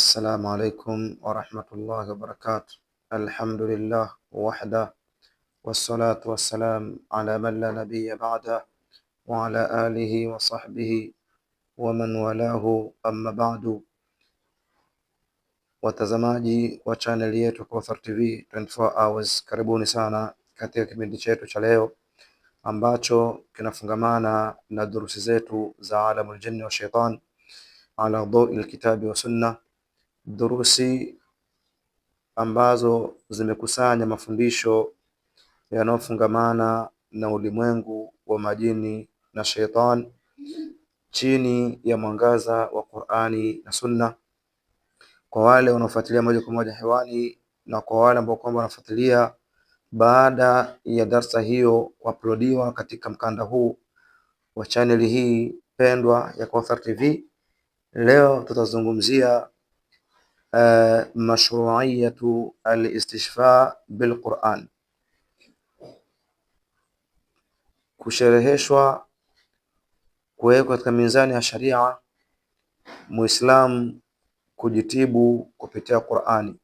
Assalamu alaikum warahmatullahi wabarakatuh. Alhamdulillah wahda wassalatu wassalam ala man la nabiyya ba'da wa ala alihi wa sahbihi wa man walahu, amma ba'du. Watazamaji wa chaneli yetu Kauthar TV 24 hours, karibuni sana katika kipindi chetu cha leo ambacho kinafungamana na durusi zetu za alamul jinni wa shaitan ala dawil lkitabi wa sunna, durusi ambazo zimekusanya mafundisho yanayofungamana na ulimwengu wa majini na shaitan chini ya mwangaza wa Qur'ani na Sunna. Kwa wale wanaofuatilia moja kwa moja hewani na kwa wale ambao kwamba wanafuatilia baada ya darsa hiyo kuaplodiwa katika mkanda huu wa chaneli hii pendwa ya Kauthar TV, leo tutazungumzia mashruiyatu alistishfa bilquran, kushereheshwa kuwekwa katika mizani ya sharia muislamu kujitibu kupitia Qurani,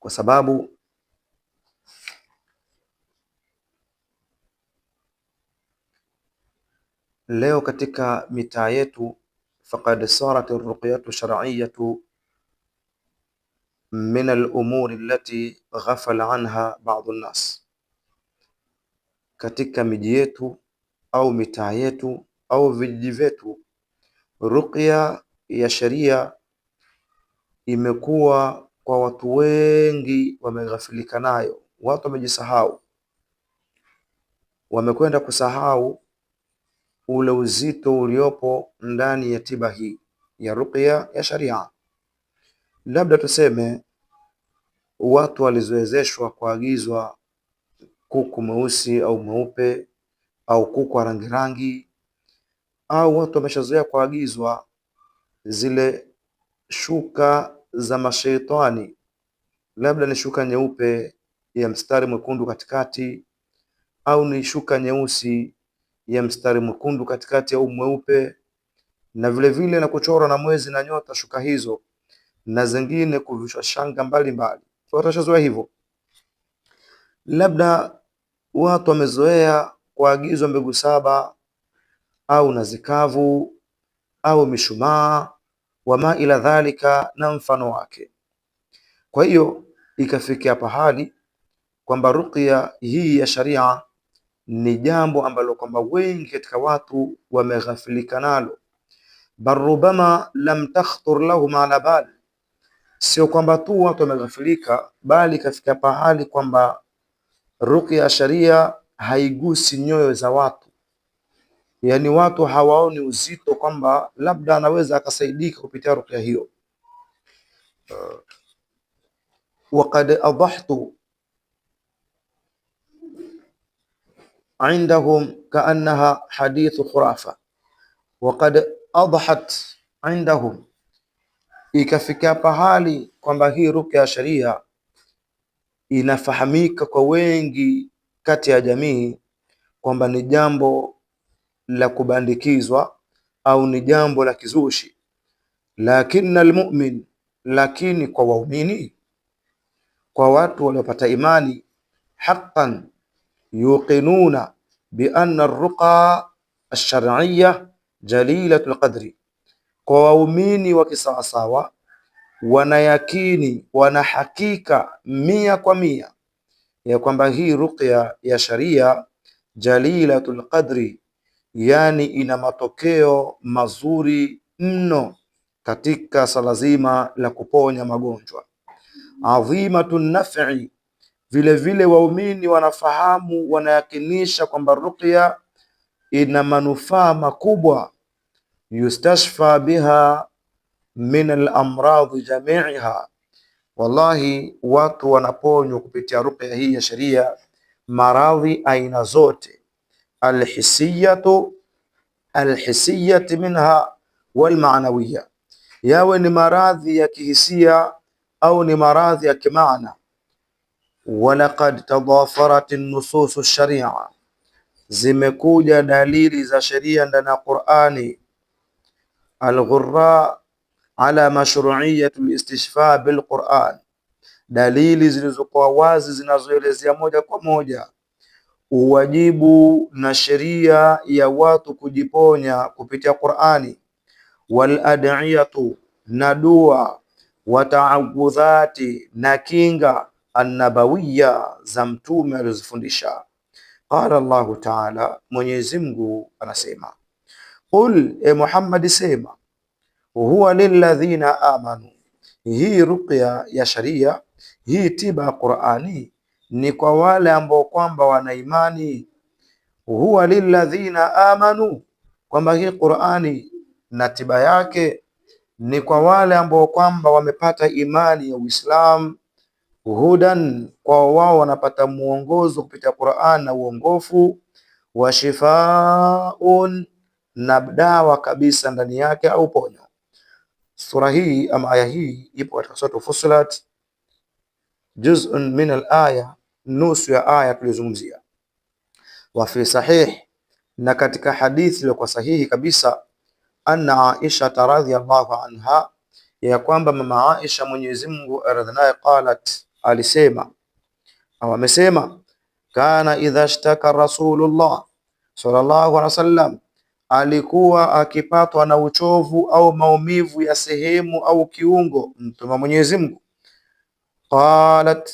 kwa sababu leo katika mitaa yetu faqad sarat arruqyatu shar'iyyatu min alumuri allati ghafala anha ba'du nnas, katika miji yetu au mitaa yetu au vijiji vyetu, ruqya ya sheria imekuwa kwa watu wengi wameghafilika nayo, watu wamejisahau, wamekwenda kusahau ule uzito uliopo ndani ya tiba hii ya ruqya ya sharia. Labda tuseme watu walizoezeshwa kuagizwa kuku mweusi au mweupe au kuku wa rangi rangi, au watu wameshazoea kuagizwa zile shuka za masheitani, labda ni shuka nyeupe ya mstari mwekundu katikati au ni shuka nyeusi ya mstari mwekundu katikati au mweupe, na vilevile na kuchorwa na mwezi na nyota shuka hizo, na zingine kuvishwa shanga mbalimbali. Watu washazoea hivyo, labda watu wamezoea kuagizwa mbegu saba au nazi kavu au mishumaa wama ila dhalika na mfano wake. Kwa hiyo ikafikia pahali kwamba ruqya hii ya sharia ni jambo ambalo kwamba wengi katika watu wameghafilika nalo, bal rubama lam takhtur lahum ala bal, sio kwamba tu watu wameghafilika, bali ikafika pahali kwamba ruqya ya sharia haigusi nyoyo za watu, yaani watu hawaoni uzito kwamba labda anaweza akasaidika kupitia ruqya hiyo. Waqad adahtu indahum kaannaha hadithu khurafa, waqad adhat indahum, ikafika pahali kwamba hii ruqya ya sharia inafahamika kwa wengi kati ya jamii kwamba ni jambo la kubandikizwa au ni jambo la kizushi. Lakini almu'min, lakini kwa waumini, kwa watu waliopata imani, haqqan yuqinuna bi anna arruqa alshar'iyya jalilatul qadri, kwa waumini wa kisawasawa wanayakini, wana hakika mia kwa mia ya kwamba hii ruqya ya sharia jalilatul qadri, yani ina matokeo mazuri mno katika sala zima la kuponya magonjwa. Adhimatun naf'i, vile vile waumini wanafahamu, wanayakinisha kwamba ruqya ina manufaa makubwa. Yustashfa biha min al-amradhi jamiiha, wallahi watu wanaponywa kupitia ruqya hii ya sheria maradhi aina zote, alhisiyatu alhisiyati minha walmaanawiya, yawe ni maradhi ya kihisia au ni maradhi ya kimaana. Walaqad tadafarat nususu sharia, zimekuja dalili za sheria ndani ya Qur'ani. Alghurra ala mashru'iyyati alistishfa bilquran, dalili zilizokuwa wazi zinazoelezea moja kwa moja uwajibu na sheria ya watu kujiponya kupitia Qur'ani, wal ad'iyatu, na dua, wa ta'awudhati, na kinga annabawiya za mtume alizofundisha. Qala Allahu taala, Mwenyezi Mungu anasema, qul, e Muhammad, sema, huwa lilladhina amanu, hii ruqya ya sharia, hii tiba ya Qur'ani ni kwa wale ambao kwamba wana imani. Huwa lilladhina amanu, kwamba hii Qur'ani na tiba yake ni kwa wale ambao kwamba wamepata imani ya Uislamu. Hudan, kwa wao wanapata muongozo kupitia Qur'an na uongofu. Wa shifaun, na dawa kabisa ndani yake au ponyo. Sura hii ama aya hii ipo katika sura Fussilat, juz'un min al-aya, nusu ya aya tulizungumzia. Wa fi sahih, na katika hadithi iliyokuwa sahihi kabisa, anna Aisha radhiyallahu anha, ya kwamba mama Aisha Mwenyezi Mungu aradhi naye, qalat, alisema au amesema, kana idha shtaka rasulullah sallallahu alaihi wasallam, alikuwa akipatwa na uchovu au maumivu ya sehemu au kiungo, mtume wa Mwenyezi Mungu qalat,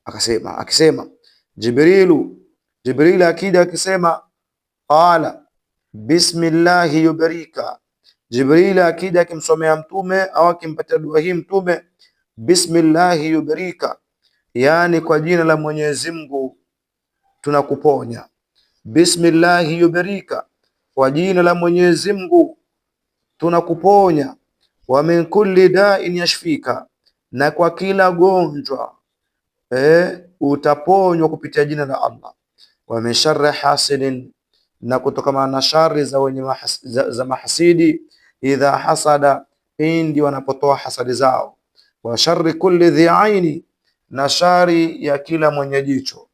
akasema akisema Jibrilu, Jibril akija akisema qala bismillahi yubrika. Jibril akija akimsomea mtume au akimpatia dua hii mtume, bismillahi yubrika, yani kwa jina la Mwenyezi Mungu tunakuponya. Bismillahi yubrika, kwa jina la Mwenyezi Mungu tunakuponya wa min kulli da'in yashfika, na kwa kila gonjwa utaponywa kupitia jina la Allah. Wa min sharri hasidin, na kutokana na shari za wenye za mahasidi, idha hasada, pindi wanapotoa hasadi zao. Wa sharri kulli dhi aini, na shari ya kila mwenye jicho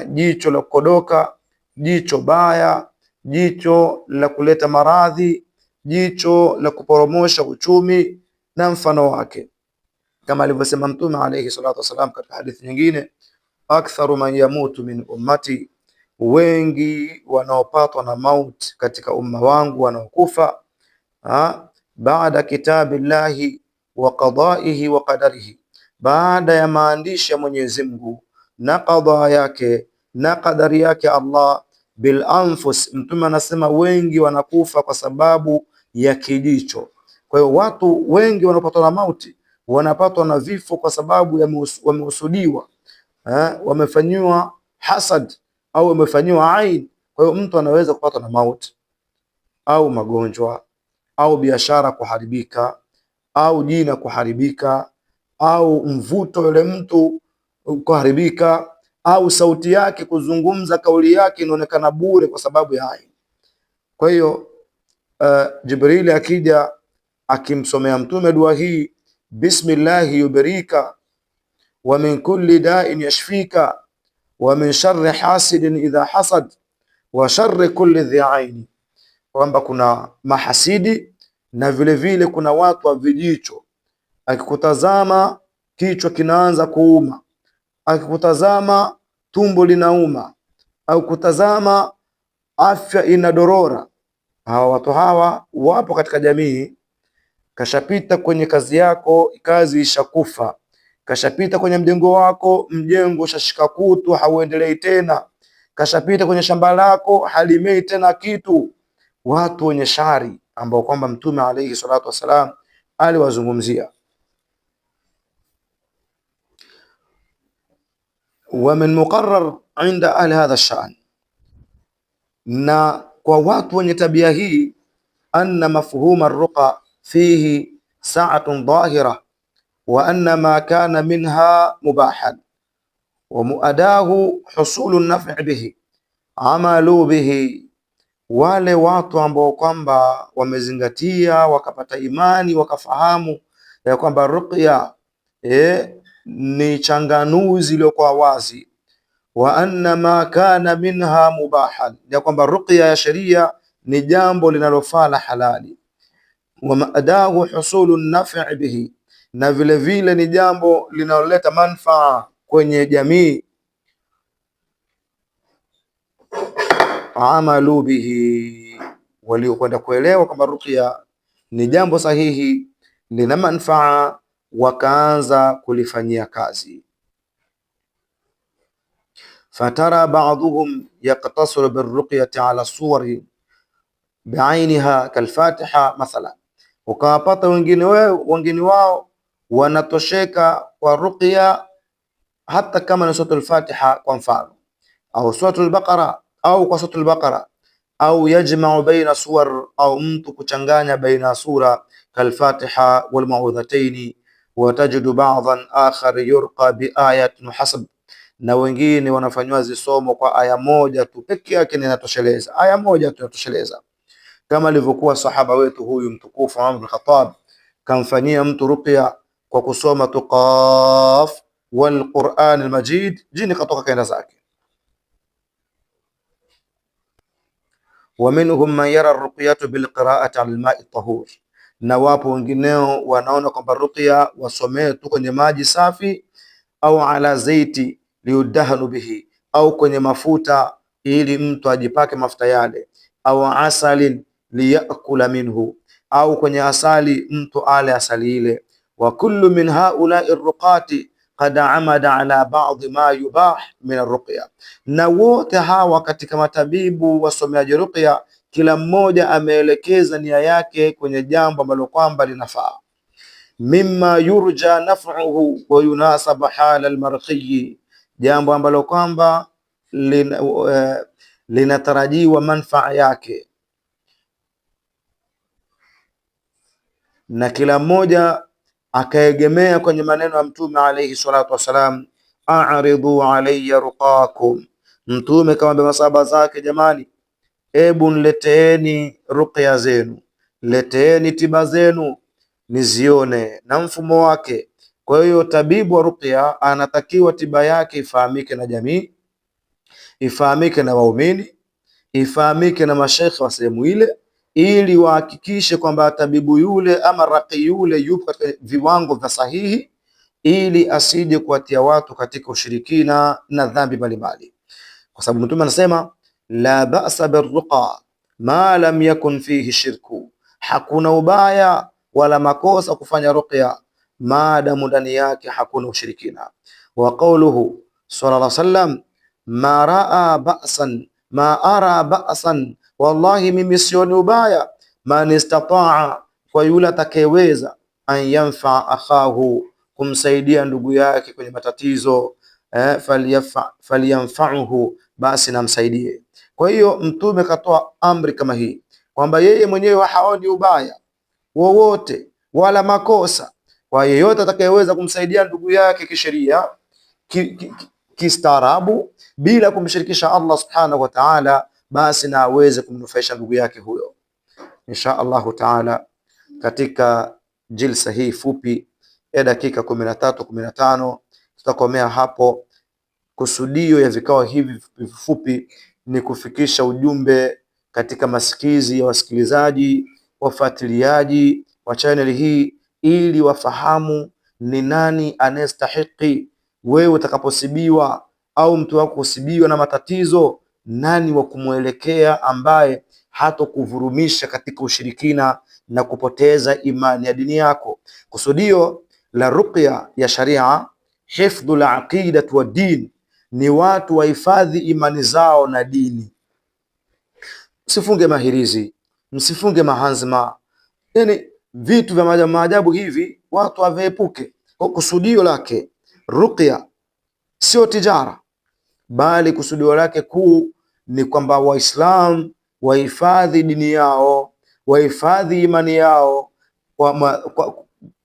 jicho la kukodoka, jicho baya, jicho la kuleta maradhi, jicho la kuporomosha uchumi na mfano wake, kama alivyosema Mtume alayhi salatu wasalam katika hadithi nyingine, aktharu man yamutu min ummati, wengi wanaopatwa na mauti katika umma wangu wanaokufa baada kitabillahi wa qadaihi wa qadarihi, baada ya maandishi ya Mwenyezi Mungu na qadha yake na qadari yake Allah bil anfus. Mtume anasema wengi wanakufa kwa sababu ya kijicho. Kwa hiyo watu wengi wanaopatwa na mauti wanapatwa na vifo kwa sababu ya wamehusudiwa, wamefanyiwa hasad au wamefanyiwa ain. Kwa hiyo mtu anaweza kupatwa na mauti au magonjwa au biashara kuharibika au jina kuharibika au mvuto yule mtu kuharibika au sauti yake kuzungumza kauli yake inaonekana bure kwa sababu ya ain. Kwa hiyo Jibrili akija akimsomea mtume dua hii, bismillahi yubrika wa min kulli da'in yashfika wa min sharri hasidin idha hasad wa sharri kulli dhi aini, kwamba kuna mahasidi na vile vile kuna watu wa vijicho, akikutazama kichwa kinaanza kuuma, akikutazama tumbo linauma, au kutazama afya inadorora. Hawa watu hawa wapo katika jamii. Kashapita kwenye kazi yako, kazi ishakufa. Kashapita kwenye mjengo wako, mjengo ushashika kutu, hauendelei tena. Kashapita kwenye shamba lako, halimei tena kitu. Watu wenye shari ambao kwamba Mtume alayhi salatu wassalam aliwazungumzia. Wa min muqarrar inda ahli hadha shan, na kwa watu wenye tabia hii, anna mafhuma ruqa fihi sa'atun dhahira wa anna ma kana minha mubahan wa muadahu husulu naf'i bihi amalu bihi, wale watu ambao kwamba wamezingatia wakapata imani wakafahamu ya kwamba ruqya ni changanuzi iliyokuwa wazi, wa anna ma kana minha mubahan, ya kwamba ruqya ya sheria ni jambo linalofaa la halali. Wa maadahu husulu nafi bihi, na vile vile ni jambo linaloleta manfaa kwenye jamii. Amalu bihi, waliokwenda kuelewa kwamba ruqya ni jambo sahihi lina manfaa, wakaanza kulifanyia kazi. Fatara ba'dhuhum yaqtasiru birruqyati ala suwari biainiha kalfatiha mathalan, ukawapata wengine wao wanatosheka kwa ruqya hata kama ni suratul Fatiha kwa mfano, au suratul Baqara au kwa suratul Baqara, au yajmau baina suwar, au mtu kuchanganya baina sura kalfatiha walmaudhataini. Watajidu ba'dhan akhar yurqa biayatin hasab, na wengine wanafanywa zisomo kwa aya moja tu peke yake inatosheleza, aya moja tu inatosheleza, kama alivyokuwa sahaba wetu huyu mtukufu Umar bin Khattab kamfanyia mtu ruqya kwa kusoma tu Qaf wal Qur'an al-Majid, jini katoka kaenda zake. Wa minhum man yara ruqyatu bilqira'ati ala al-ma'i tahur, na wapo wengineo wanaona kwamba ruqya wasomee tu kwenye maji safi, au ala zaiti liudahanu bihi, au kwenye mafuta ili mtu ajipake mafuta yale, au asalin liyakula minhu, au kwenye asali mtu ale asali ile. Wa kullu min haulai ruqati qad amada ala ba'dhi ma yubah min arruqya, na wote hawa katika matabibu wasomeaji ruqya, kila mmoja ameelekeza nia yake kwenye jambo ambalo kwamba linafaa. Mimma yurja naf'uhu wa yunasaba hala almarqiyi, jambo ambalo kwamba linatarajiwa manfaa yake, na kila mmoja akaegemea kwenye maneno ya Mtume alayhi salatu wassalam, a'ridu alayya ruqakum. Mtume kamwambia masahaba zake, jamani, ebu nileteeni ruqya zenu, leteeni tiba zenu nizione na mfumo wake. Kwa hiyo tabibu wa ruqya anatakiwa tiba yake ifahamike na jamii, ifahamike na waumini, ifahamike na mashekhe wa sehemu ile, ili wahakikishe kwamba tabibu yule ama raqi yule yupo katika viwango vya sahihi, ili asije kuwatia watu katika ushirikina na dhambi mbalimbali, kwa sababu Mtume anasema la ba'sa birruqa ma lam yakun fihi shirku, hakuna ubaya wala makosa kufanya ruqya maadamu ndani yake hakuna ushirikina. Wa qawluhu sallallahu alaihi wasallam ma raa ba'san ma ara ba'san, wallahi mimi sioni ubaya. Man istataa, kwa yule atakayeweza, an yanfaa akhahu, kumsaidia ndugu yake kwenye matatizo falyanfauhu, basi namsaidie. Kwa hiyo Mtume katoa amri kama hii kwamba yeye mwenyewe haoni ubaya wowote wala makosa kwa yeyote atakayeweza kumsaidia ndugu yake kisheria kistaarabu bila kumshirikisha Allah subhanahu wa ta'ala, basi na aweze kumnufaisha ndugu yake huyo. Insha Allahu taala, katika jilsa hii fupi ya dakika 13 15 tutakomea hapo. Kusudio ya vikao hivi vifupi ni kufikisha ujumbe katika masikizi ya wasikilizaji, wafuatiliaji wa chaneli hii, ili wafahamu ni nani anayestahiki wewe utakaposibiwa au mtu wako kusibiwa na matatizo, nani wa kumwelekea ambaye hatokuvurumisha katika ushirikina na kupoteza imani ya dini yako. Kusudio la ruqya ya sharia, hifdhul aqidati wa din, ni watu wahifadhi imani zao na dini. Msifunge mahirizi, msifunge mahanzma, yani vitu vya maajabu hivi watu waviepuke. Kwa kusudio lake ruqya sio tijara, bali kusudio lake kuu ni kwamba Waislamu wahifadhi dini yao, wahifadhi imani yao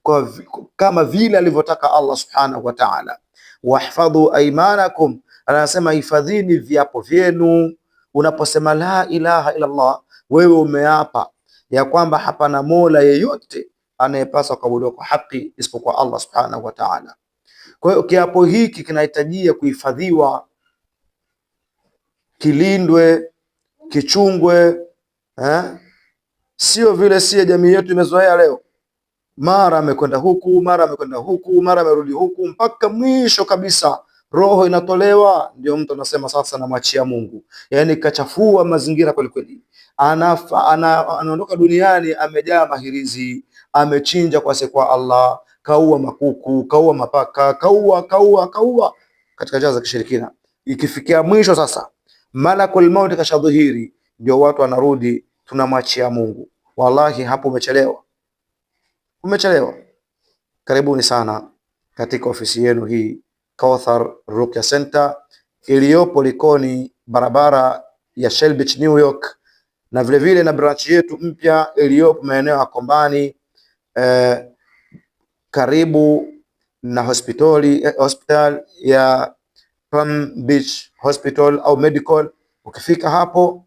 kwa kama vile alivyotaka Allah subhanahu wa ta'ala. Wahfadhu aimanakum, anasema hifadhini viapo vyenu. Unaposema la ilaha illa Allah, wewe umeapa ya kwamba hapana mola yeyote anayepaswa kuabudiwa kwa haki isipokuwa Allah subhanahu wa ta'ala. Kwa hiyo kiapo hiki kinahitajia kuhifadhiwa, kilindwe, kichungwe. Eh? Sio vile sie jamii yetu imezoea leo, mara amekwenda huku, mara amekwenda huku, mara amerudi huku, mpaka mwisho kabisa roho inatolewa, ndio mtu anasema sasa namwachia Mungu. Yaani kachafua mazingira kweli kweli, anaondoka duniani amejaa mahirizi, amechinja kwa kwa Allah, kaua makuku, kaua mapaka, kaua kaua kaua katika njia za kishirikina. Ikifikia mwisho sasa, malakul mauti kashadhihiri, ndio watu wanarudi, tunamwachia Mungu. Wallahi hapo umechelewa, umechelewa. Karibuni sana katika ofisi yenu hii Kauthar Ruqya Center iliyopo Likoni, barabara ya Shell Beach, New York, na vilevile vile na branch yetu mpya iliyopo maeneo ya Kombani karibu na hospitali hospital ya Palm Beach Hospital au Medical. Ukifika hapo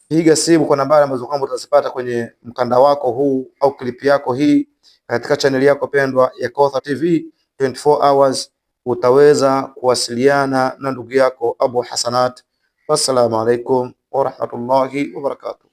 piga simu kwa nambari ambazo kwamba utazipata kwenye mkanda wako huu au klipi yako hii katika chaneli yako pendwa ya Kauthar TV 24 hours utaweza kuwasiliana na ndugu yako Abu Hasanat. Wassalamu alaikum warahmatullahi wabarakatuh.